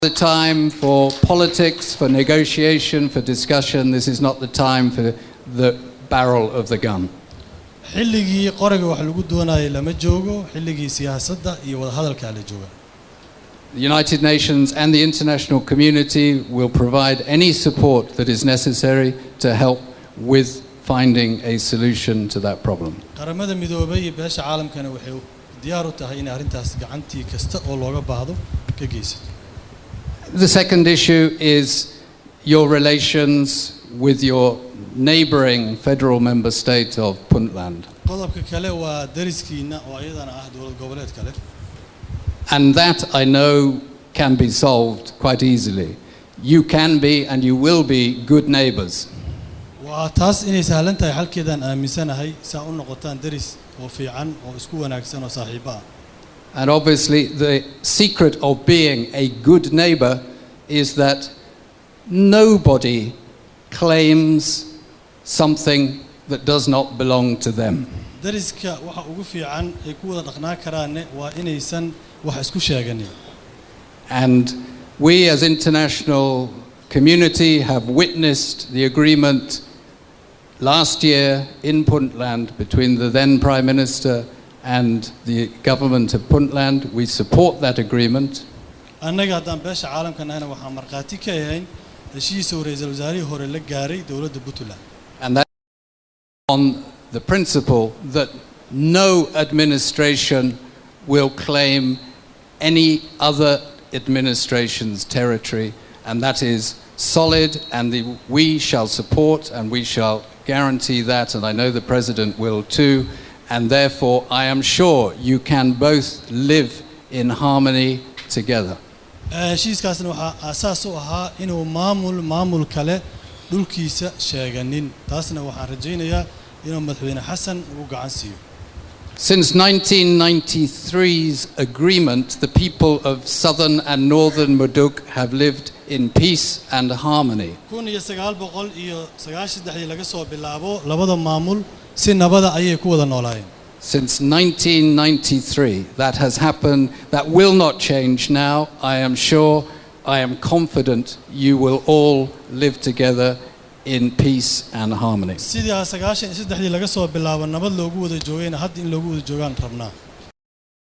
The time for politics, for negotiation, for discussion. This is not the time for the barrel of the gun. Xilligii qoriga wax lagu doonayay lama joogo, xilligii siyaasadda iyo wadahadalkaa la jooga. The United Nations and the international community will provide any support that is necessary to help with finding a solution to that problem. Qaramada Midoobay iyo beesha caalamkana waxay diyaar u tahay inay arrintaas gacantii kasta oo looga baahdo ka geysato. The second issue is your relations with your neighboring federal member state of Puntland. Qodobka kale waa dariskiina oo iyadana ah dowlad goboleed kale. And that, I know, can be solved quite easily. You can be and you will be good neighbors. Waa taas inay sahlan tahay xalkeedaan aaminsanahay saa u noqotaan deris oo fiican oo isku wanaagsan oo saaxiibo ah. And obviously, the secret of being a good neighbor is that nobody claims something that does not belong to them. Dariska waxa ugu fiican ay ku wada dhaqnaan karaanne waa inaysan wax isku sheeganin. And we, as international community, have witnessed the agreement last year in Puntland between the then Prime Minister and the government of Puntland. We support that agreement. Annaga haddaan beesha caalamka nahayna waxaan markhaati ka ahayn heshiisa uu ra'iisul wasaarihii hore la gaaray dowladda Puntland. And that on the principle that no administration will claim any other administration's territory, and that is solid, and we shall support and we shall guarantee that, and I know the President will too, and therefore I am sure you can both live in harmony together. Heshiiskaasna waxaa aasaas u ahaa inuu maamul maamul kale dhulkiisa sheeganin, taasna waxaan rajaynayaa inuu Madaxweyne Xasan ugu gacan siiyo. Since 1993's agreement, the people of southern and northern Mudug have lived in peace and harmony. 1993-dii laga soo bilaabo labada maamul si nabada ayay ku wada noolaayeen. Since 1993, that has happened. That will not change now. I am sure, I am confident you will all live together in peace and harmony. Sidii 93-dii laga soo bilaabo nabad loogu wada joogayna hadda in loogu wada joogaan rabnaa.